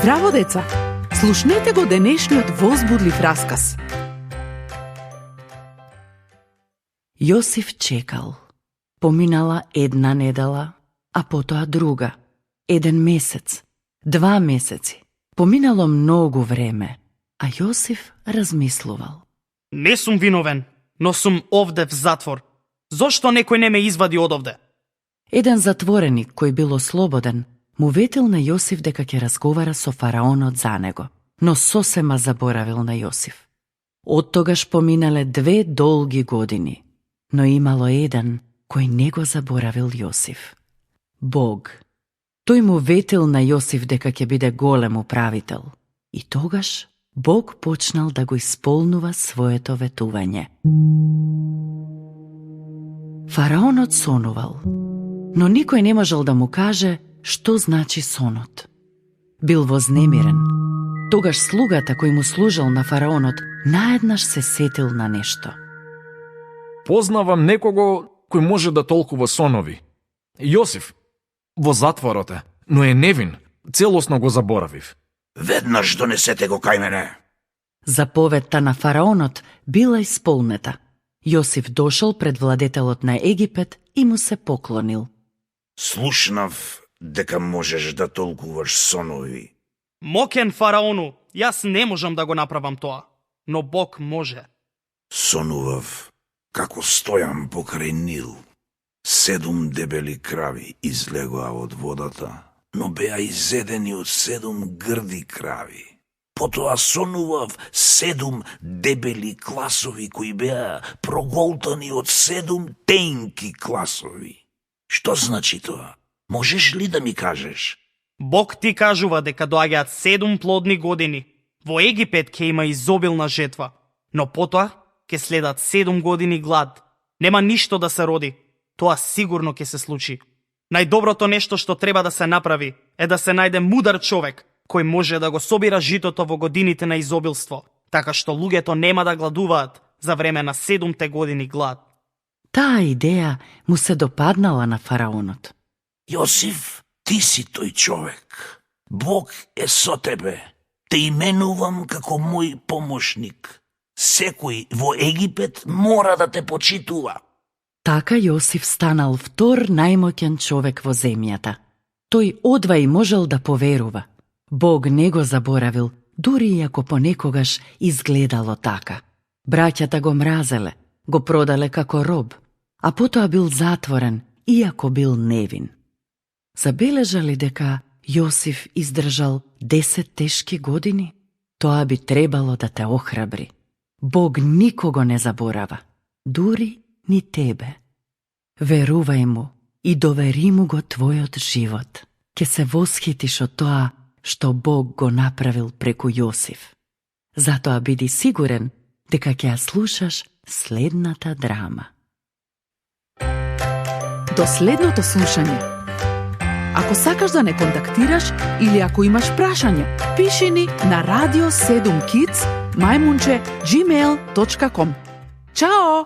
Здраво, деца! Слушнете го денешниот возбудлив расказ. Јосиф чекал. Поминала една недела, а потоа друга. 1 месец, 2 месеци. Поминало многу време, а Јосиф размислувал. Не сум виновен, но сум овде в затвор. Зошто некој не ме извади од овде? Еден затвореник кој бил слободен, му ветил на Јосиф дека ќе разговара со фараонот за него, но сосема заборавил на Јосиф. Оттогаш поминале 2 долги години, но имало еден кој не го заборавил Јосиф. Бог. Тој му ветил на Јосиф дека ќе биде голем управител. И тогаш Бог почнал да го исполнува своето ветување. Фараонот сонувал, но никој не можел да му каже што значи сонот. Бил вознемирен. Тогаш слугата кој му служел на фараонот наеднаш се сетил на нешто. Познавам некого кој може да толкува сонови. Јосиф, во затворот е, но е невин, целосно го заборавив. Веднаш донесете го кај мене. Заповедта на фараонот била исполнета. Јосиф дошол пред владетелот на Египет и му се поклонил. Слушнав дека можеш да толкуваш сонови. Мокен фараону, јас не можам да го направам тоа, но Бог може. Сонував како стојам покрај Нил. 7 дебели крави излегоа од водата, но беа изедени од 7 грди крави. Потоа сонував 7 дебели класови кои беа проголтани од 7 тенки класови. Што значи тоа? Можеш ли да ми кажеш? Бог ти кажува дека доаѓаат 7 плодни години. Во Египет ќе има изобилна жетва, но потоа ќе следат 7 години глад. Нема ништо да се роди. Тоа сигурно ќе се случи. Најдоброто нешто што треба да се направи е да се најде мудар човек кој може да го собира житото во годините на изобилство, така што луѓето нема да гладуваат за време на 7-те години глад. Таа идеја му се допаднала на фараонот. Јосиф, ти си тој човек. Бог е со тебе. Те именувам како мој помошник. Секој во Египет мора да те почитува. Така Јосиф станал втор најмоќен човек во земјата. Тој одвај можел да поверува. Бог не го заборавил, дури и ако понекогаш изгледало така. Браќата го мразеле, го продале како роб, а потоа бил затворен, иако бил невин. Забележали дека Јосиф издржал 10 тешки години? Тоа би требало да те охрабри. Бог никого не заборава, дури ни тебе. Верувај му и довери му го твојот живот. Ке се восхитиш од тоа што Бог го направил преку Јосиф. Затоа биди сигурен дека ќе ја слушаш следната драма. До следното слушање. Ако сакаш да не контактираш или ако имаш прашање, пиши ни на radio7kids@gmail.com. Чао!